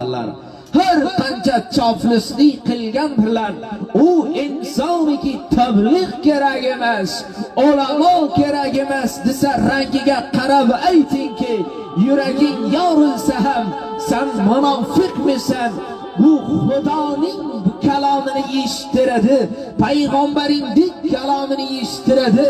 Har qancha choplislik qilgan bilan u insoniki tabliğ kerak emas, ulamo kerak emas desa, rangiga qarab aytingki, yuraging yorilsa ham san munofiqmisan? Bu Xudoning kalomini eshittiradi, payg'ambaringning kalomini eshittiradi.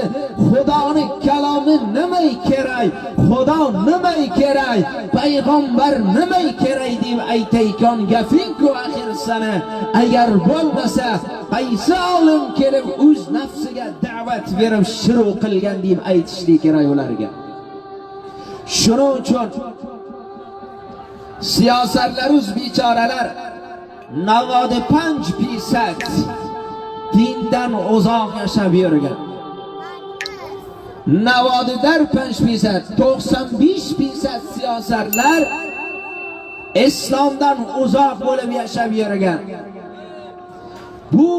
Xudoni kalomi nima kerak, Xudo nima kerak, payg'ambar nima kerak deb aytayotgan gaping-ku axir sana. Agar bo'lmasa, qaysi olim kelib o'z nafsiga da'vat berib shuru qilgan deb aytishlik kerak ularga. Shuning uchun siyosatlaruz bechoralar 95% dindan uzoq yashab yurgan. 95%, 95% siyosatlar islomdan uzoq bo'lib yashab yurgan. Bu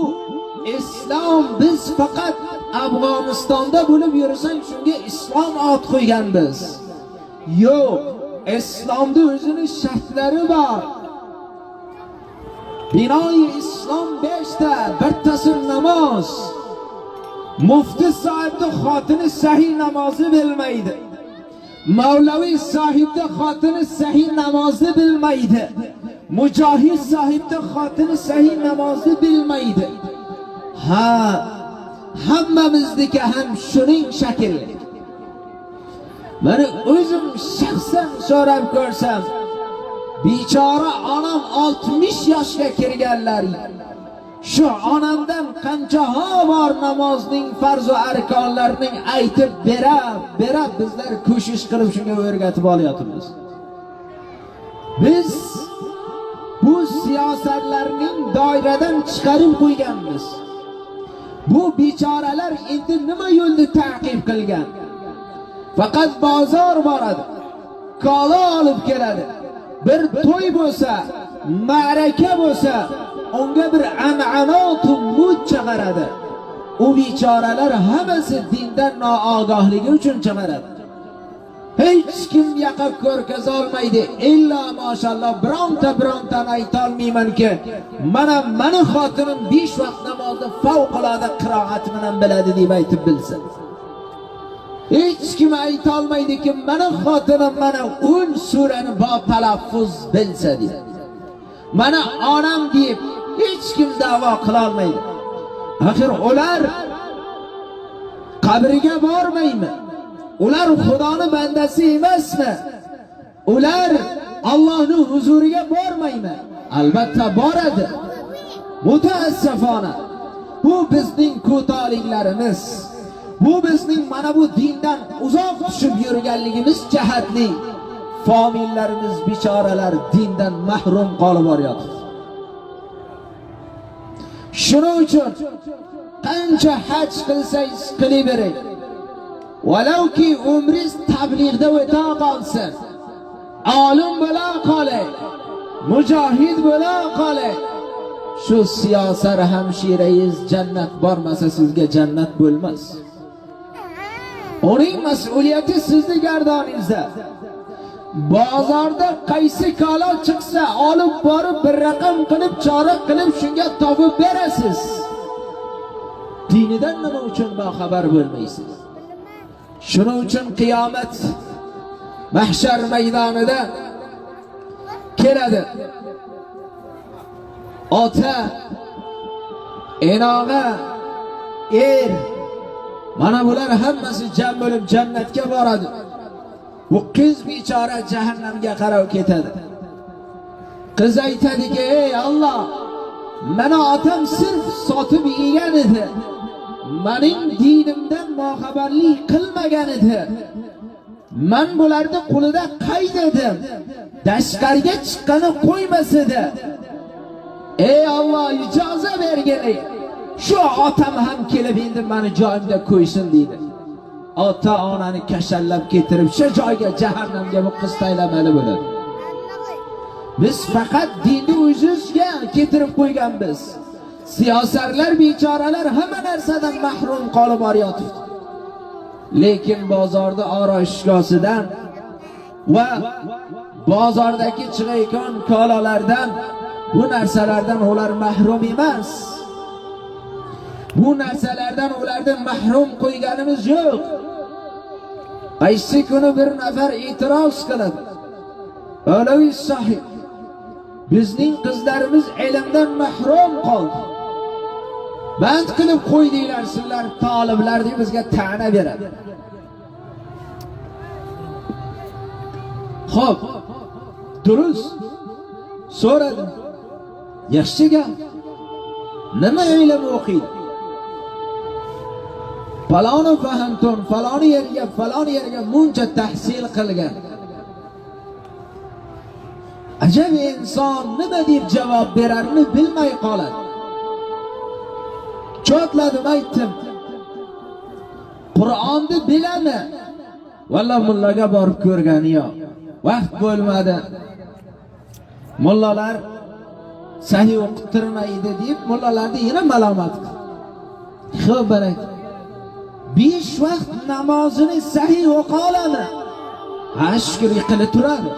islom, biz faqat Afg'onistonda bo'lib yursang, shunga islom ot qo'yganmiz. Yo'q, islomda o'zini shartlari bor. Binoyi islom 5 ta, bittasi namoz. Mufti sohibni xotini sahiy namozni bilmaydi. Mavlaviy sohibni xotini sahiy namozni bilmaydi. Mujohid sohibni xotini sahiy namozni bilmaydi. Ha, hammamizniki ham shuning shakli. Mani o'zim shaxsan so'rab ko'rsam, bechora onam 60 yoshga kirganlar. Shu onamdan qancha bor namozning farz va arkonlarining aytib berib, berib bizlar ko'shish qilib shunga o'rgatib olyapmiz. Biz bu siyosatlarning doiradan chiqarib qo'yganmiz. Bu bechoralar endi nima yo'lni ta'qib qilgan? Faqat bozor boradi, kolo olib keladi. Bir to'y bo'lsa, ma'raka bo'lsa, unga bir an'anatu mud chiqaradi. U bechoralar hammasi dindan noogohligi uchun chiqaradi. Hech kim yaqa ko'rkaza olmaydi. Illa mashalloh bironta birontani ayta olmaymanki, mana mani xotinim 5 vaqt namozni favqulodda qiroat bilan biladi deb aytib bilsa. Hech kim ayta olmaydiki, mani xotinim mana 10 surani bo talaffuz bilsa deb. Mana onam deb hech kim da'vo qila olmaydi. Axir ular qabriga bormaymi? Ular Xudoni bandasi emasmi? Ular Allohning huzuriga bormaymi? Albatta boradi. Mutaassifona, bu bizning ko'toliklarimiz. Bu bizning mana bu dindan uzoq tushib yurganligimiz jihatli fomillarimiz bechoralar dindan mahrum qolib boryapti. Shuning uchun qancha haj qilsangiz qilavering. Valovki umringiz tabliğda o'ta qolsin. Olim bo'la qolay, mujohid bo'la qolay. Shu siyosat hamshirayiz jannat bormasa, sizga jannat bo'lmas. Uning mas'uliyati sizni gardoningizda. Bozorda qaysi kalo chiqsa, olib borib bir raqam qilib, chora qilib shunga topib berasiz. Dinidan nima uchun boxabar bo'lmaysiz? Shuning uchun qiyomat mahshar maydonida keladi. Ota, enog'a, er, mana bular hammasi jam bo'lib jannatga boradi. Bu qiz bechora jahannamga qarab ketadi. Qiz aytadiki: "Ey Alloh, mani otam sirf sotib yegan edi. Mening dinimdan boxabarlik qilmagan edi. Man bularni qo'lida qayd edim. Tashqariga chiqqani qo'ymas edi. Ey Alloh, ijoza bergin. Shu otam ham kelib endi mani joyimda qo'ysin" deydi. Ota onani kashallab ketirib shu joyga, jahannamga bu qiz taylamali bo'ladi. Biz faqat dinni o'zimizga ketirib qo'yganmiz. Siyosatlar bechoralar hamma narsadan mahrum qolib boryotibdi. Lekin bozorda oroyishgohsidan va Bozordagi chiqayotgan kolalardan, bu narsalardan ular mahrum emas. Bu narsalardan ularni mahrum qo'yganimiz yo'q. Qaysi kuni bir nafar e'tiroz qiladi. Mavlaviy sahib, bizning qizlarimiz ilmdan mahrum qoldi. Band qilib qo'ydinglar sizlar toliblar deb bizga ta'na beradi. Xo'p, durust. So'radim. Yaxshi gap. Nima ilm o'qiydi? Faloni fahantun, faloni yerga, faloni yerga muncha tahsil qilgan. Ajab inson nima deb javob berarini bilmay qoladi. Chotladim, aytdim. Qur'onni bilami? Valla mullaga borib ko'rgani yo'q. Vaqt bo'lmadi. Mullalar sahih o'qittirmaydi deb mullalarni yana malomat qildi. Xo'p, barak. 5 vaqt namozini sahih o'qa olami? Ha, shukr, yiqilib turadi.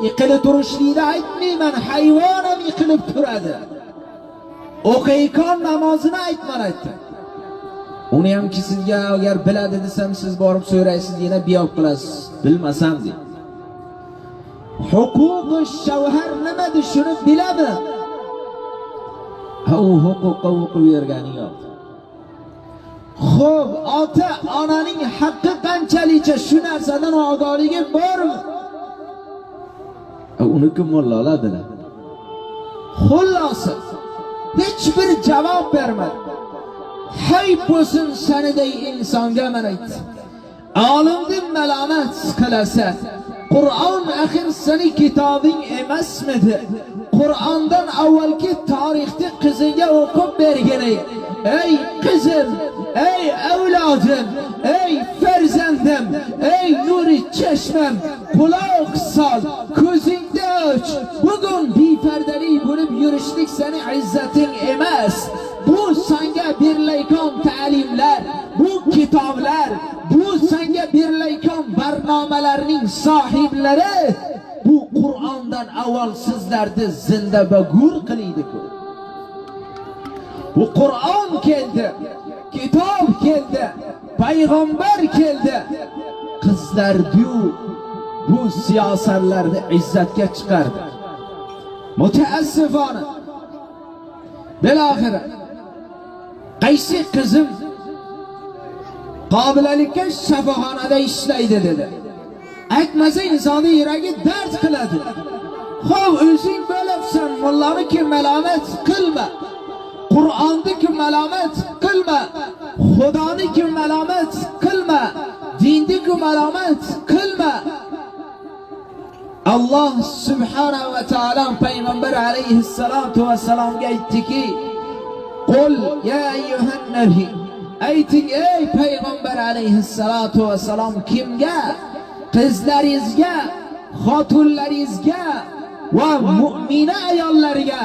Yiqilib turishlikni aytmayman, hayvon ham yiqilib turadi. O'qiyotgan namozini aytman aytdi. Uni hamki sizga agar biladi desam, siz borib so'raysiz, yana biyob qilasiz. Bilmasam deydi. Huquqi shavhar nimadir shuni biladi. Ha, u huquqqa o'qib bergani yo'q. Xo'p, ota onaning haqqi qanchalicha shu narsadan ogohligi bormi? Uniki mullalar biladi. Xullosa, hech bir javob bermadi. Hayf bo'lsin saniday insonga, man aytdi. Olimni malomat qilasa, Qur'on axir seni kitobing emasmidi? Qur'ondan avvalgi tarixni qiziga o'qib bergin. Ey qizim, ey avlodim, ey farzandim, ey nuri chashmam, quloq sol, ko'zingni och. Bugun bepardalik bo'lib yurishlik seni izzating emas. Bu senga berilayotgan ta'limlar, bu kitoblar, bu senga berilayotgan barnomalarning sohiblari bu Qur'ondan avval sizlarni zinda va gur qiliydi-ku. Bu Qur'on keldi, kitob keldi, payg'ambar keldi. Qizlar-ku bu siyosatlarni izzatga chiqardi. Mutaassifona biloxira qaysi qizim qobilalikka shifoxonada ishlaydi dedi. Aytmasa insonni yuragi dard qiladi. Xo'p, o'zing bo'libsan, mullani kim malomat qilma. Qur'onni kim malomat qilma. Xudoni kim malomat qilma. Dinni kim malomat qilma. Alloh subhanahu va taolo payg'ambar alayhissalatu vassalomga aytdiki: "Qul ya ayyuhan nabiy" Ayting ey payg'ambar alayhissalatu vassalom kimga? Qizlaringizga, xotinlaringizga va mu'mina ayollarga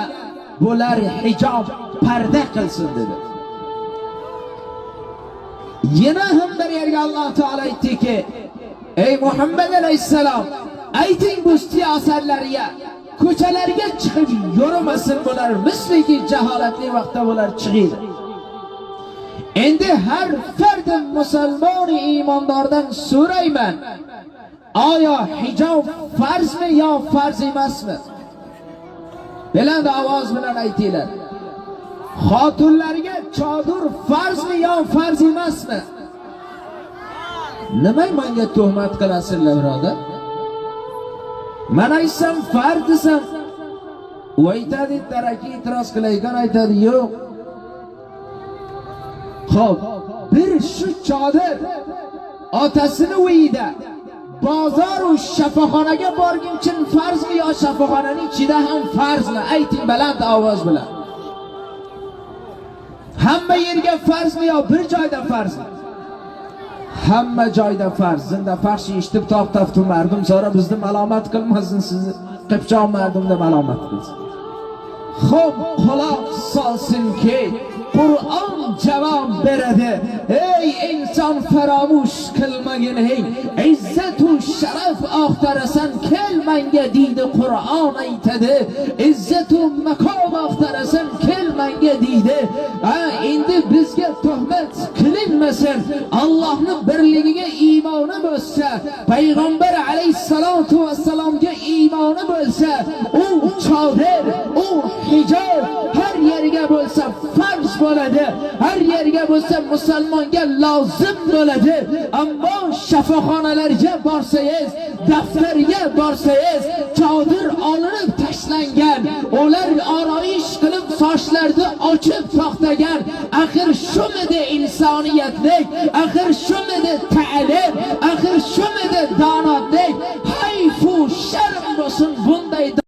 bular hijob parda qilsin dedi. Yana ham bir yerga Alloh taolo aytdiki: "Ey Muhammad alayhissalom, ayting bu siyosatlarga, ko'chalarga chiqib yurmasin bular, misliki jaholatli vaqtda bular chiqadi." Endi har fard musulmon iymondordan so'rayman. Oyo hijob farzmi yo farz emasmi? Baland ovoz bilan aytinglar. Xotinlarga chodir farzmi yo farz emasmi? Nima menga tuhmat qilasizlar, birodar? Men aytsam farz desam, u aytadi, taraki e'tiroz qilayotgan aytadi, yo'q. Xo'p, bir shu chodir otasini uyida bozor u shifoxonaga borguncha farzmi yo shifoxonaning ichida ham farzmi? Ayting baland ovoz bilan. Hamma yerga farzmi yo bir joyda farzmi? Hamma joyda farz. Zinda farz eshitib to'xtatdi mardum, sonra bizni malomat qilmasin, sizni Qipchoq mardumda malomat qilsin. Xo'p, quloq solsinki, Qur'on javob beradi. Ey inson, faromush qilmagin, ey izzatu sharaf axtarasan, kel menga deydi, Qur'on aytadi. Izzatu maqom axtarasan, kel menga deydi. Ha, endi bizga tuhmat qilinmasin. Allohning birligiga iymoni bo'lsa, payg'ambar alayhissalatu vassalomga iymoni bo'lsa, u chodir, u hijob har yerga bo'lsa farz bo'ladi, har yerga bo'lsa musulmonga lozim bo'ladi. Ammo shifoxonalarga borsangiz, daftarga borsangiz, chodir olinib tashlangan, ular oroyish qilib sochlarni ochib to'xtagan. Axir shumidi insoniyatlik? Axir shumidi ta'lim? Axir shumidi donotlik? Hayfu sharm bo'lsin bunday.